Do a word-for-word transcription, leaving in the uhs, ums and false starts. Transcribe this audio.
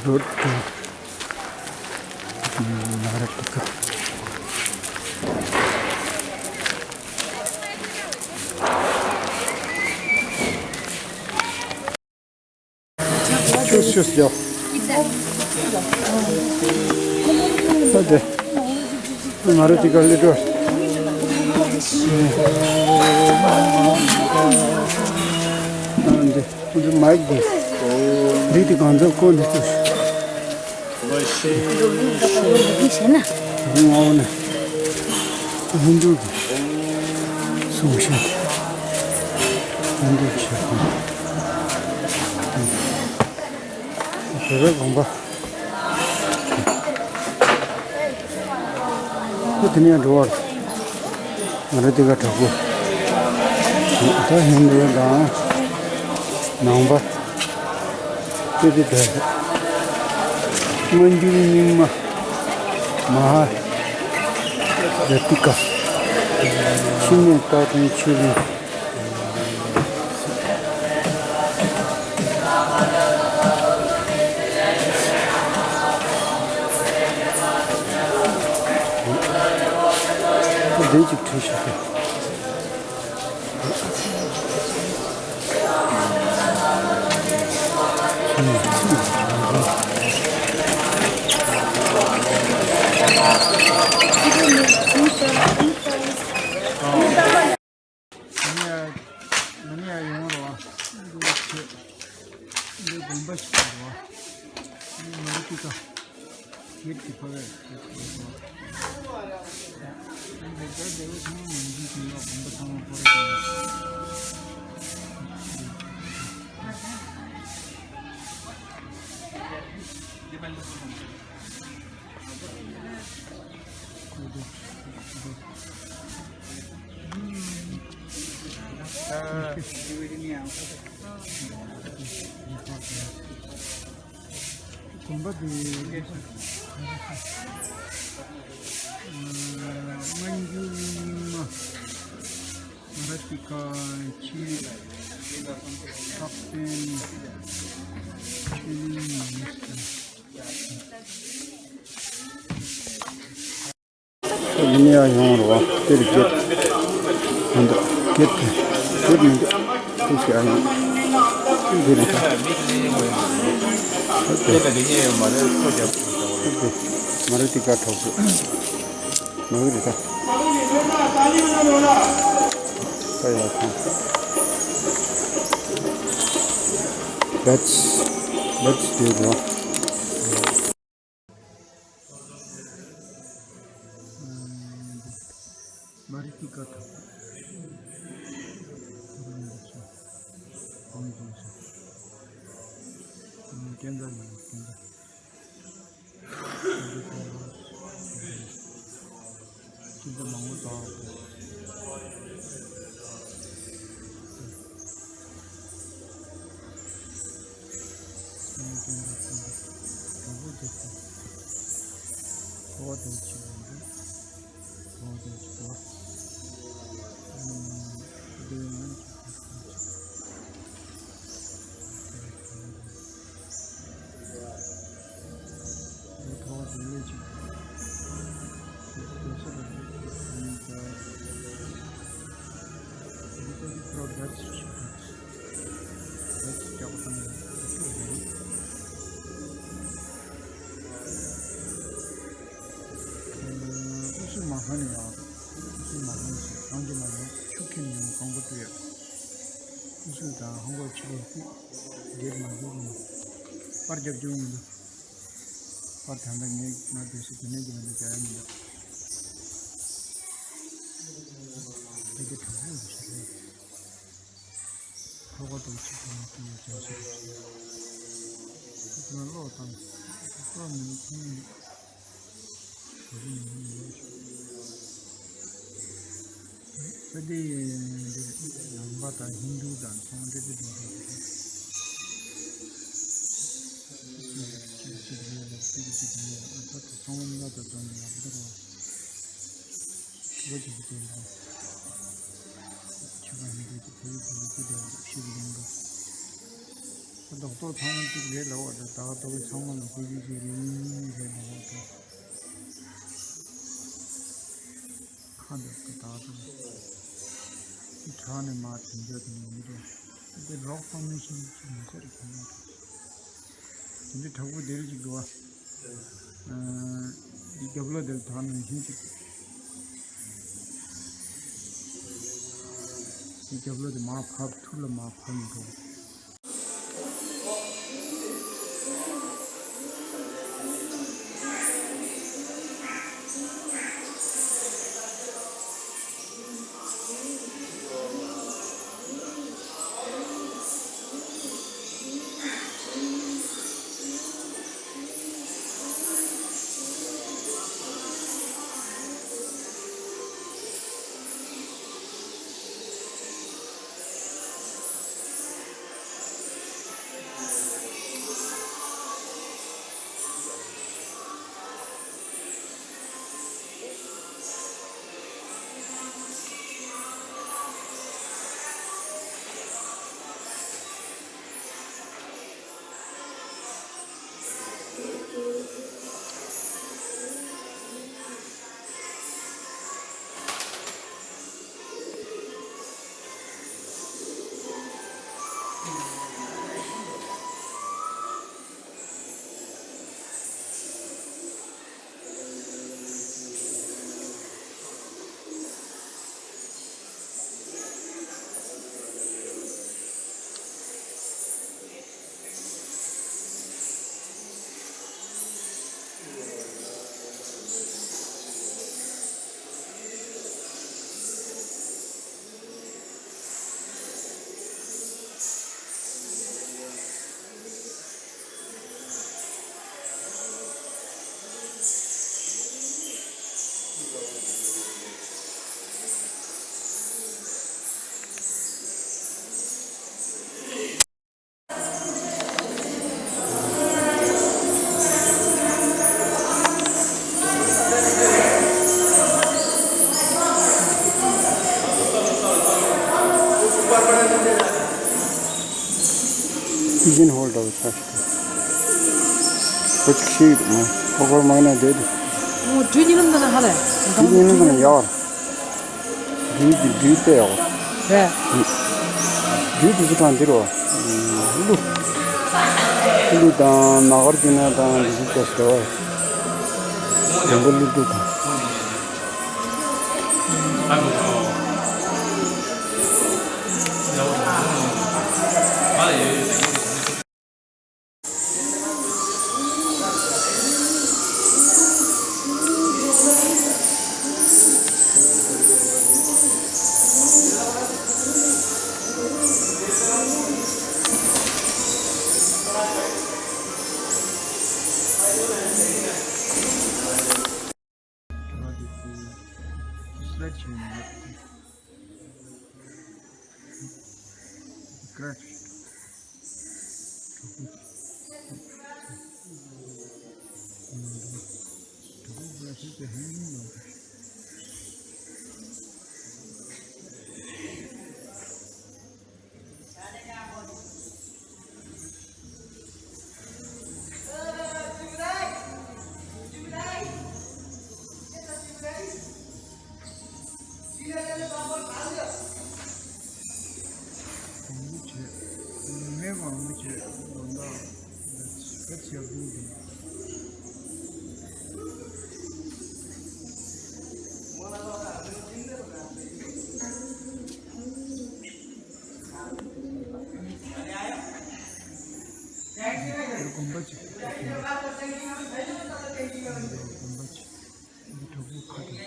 Road to Narapika. Sure, sure, yeah. Okay. Narapika little. And the mic this. Did you go and go this? འདུག་འདུག་འདུག་འདུག་འདུག་ཟེར་ན། ང་འོ་ན། ཧིན་རྡུ་གི་གསུང་བཤད། ཧིན་རྡུ་ཆོས་ཁང་། བོད་པའི་དགོན་པ། ཁོ་དེ་ནས་འགྲོ་བར། ང་རང་དེ་ག་གྲོགས་པོ། ད་ཧིན་རྡུ་དང་། ནང་པ། ཏི་ཏི་དེ། སྔ་འགྱུར་རྙིང་མ། མ་ཧཱ་ར་ཏི་ཀ། ཕྱི་ནས་རྟག་བརྟན་ཆོས་གླིང་། འདི་གཅིག་བྲིས་ཤིག་སྟེ། ང་ཡང་ཡོང་རོགས། འདི་ཆེ། འདི་དགོན་པ་ཞིག་རེད་བ། འདི་མ་རི་ཀི་ཀ། གེད་ཀྱི་ཕ་གིར་གེད་ཀྱི་ཕ་གིར། འདི་འདྲ་འདྲ་བའི་ཚང་མ་མ་འཇིག་གི་ཡོད། དགོན་པ་ཚང་མ་ཕོ་རེ་གི་ཡོད། དགོན་པ་དེ་སྔ་འགྱུར་རྙིང་མ། མ་ར་ཏི་ཀ་ཆེས་རྟག་བརྟན་ཆོས་གླིང་ཡིན། ཡིན་ཡང་ཡོང་རོགས། དེར་སྐད། མི་འདུག་སྐད། སྐད་མི་འདུག་དེ་ཞིག་ཨ་ཡོང་། དེ་རེད་ད། མ་ར་ཏི་ཀ་གྲོགས་པོ། མ་གི་རེད་ད། ད་ཡག་པོ། Let's, let's do it, bro. མ་རི་ཀི་ཀ་ཐོག་གང་དུ་སོང་། སྐྱེ་འཛའ་ཡིན་སྐྱེ་འཛའ། སྐྱེ་འཛའ་མང་པོ་དང་། ཨུ་སུ་མ་ཧ་ནི་ཡང་། ཨུ་སུ་མ་ཧ་ནི་ཞིག་གང་གི་མ་ཡང་ཆུ་ཁྱེར་ནས་ཡང་གང་པོ་ཏུ་ཡ། ཨུ་སུ་དང་ཧང་གོ་ཆུ་ལོ་ཀུ། རྒྱལ་མ་རྒྱུག་མི་འདུག་པར་རྒྱབ་རྒྱུག་མི་འདུག་པར་ད་ལྟ་ངས་ང་དུས་སུ་དེ་ནས་ཀྱི་མི་འདུག་རྒྱ་ཡ་མི་འདུག་དེ་གི་གྲོགས་པོ་ཞིག་རེད། ཁོ་པ་དང་ཆུ་ཁྱེར་ནས་ཀུ་ཡ་བྱང་ས་རེད། ཁོ་ཚོ་ན་ལོག་དང་ཁོ་ཚོ་མི་འདུག་ཁོང་མི་འདུག་ས་དེ་ནང་པ་དང་ཧིན་རྡུ་དང་ཚང་འདྲེ་དེ་འདྲ་ཞིག་རེད། ཅིག་ཅིག་རེད་ལ་ཅིག་ཅིག་རེད་ལ། ཨ་ད་དུ་ཚང་མ་མི་ལ་དུ་ཚང་མི་ལ་དུ་རོ། ཆུ་བ་ཅིག་གི་དེ་རེད། ཆུ་བ་ཧིན་རྡུ་དེ་ཕ་ཡུལ་ཕ་ཡུལ་དེ་འདྲ་ཞིག་རེད་འདུག་རྡོག་རྡོག་ཚང་མ་གཅིག་རེད་ལབ་པ་འདྲ། ད་རྡོག་ཚང་མ་ལ་ཧུ་ལུ་ཅིག་རིང་རེད་ལབ་པ་འདྲ། ཁ་འདོགས་ཀྱི་ད་དུང་དྲག་ནས་མར་དྲན་རྒྱུ་དེ་ནས་ཡིན་རེད། འདི་རོག་ཕོར་མེ་ཤན་ཅིག་མི་ཚེ་རེ་ཁྱོད་ན་དེ་འདྲའི་དྲག་པོ་དེ་རིགས་ཅིག་འདུག་བ། འདི་རྒྱབ་ལོགས་དེར་དྲག་ནས་ཤན་ཅིག་འདི་རྒྱབ་ལོགས་དེ་མར་ཕབ། ཐུར་ལ་མར་ཕབ་ནས་འགྲོ། Pigeon hole འདྲ་བོ་ཆགས་ཤིག་ཁོ་ཅིག་ཤེས་ཀྱི་འདུག་མ། ཁོ་ཁོར་མ་གནས་བསྡད་འདུག་ཨོ། སྦྲུལ་གཉིས་ལམ་ནང་ན་ཧ་ལས། སྦྲུལ་གཉིས་ལམ་ནང་ན་ཡག་པ། སྦྲུལ་གྱི་སྦྲུལ་དཔེ་ཡག་པ། རེད། སྦྲུལ་དེ་ཚོ་གྲངས་འདིར་བ། ཀླུ། ཀླུ་དང་ནཱ་གཱར་ཇུ་ན་དང་འདི་ཚོ་ལྟ་ཞིག་འདྲ་བ། ལུང་པ་ཀླུ་སྦྲུལ་དང་། དགོན་པ་ཅིག་དགོན་པ་ཅིག་འདི་གྲོགས་པོ་ཁ་དང་།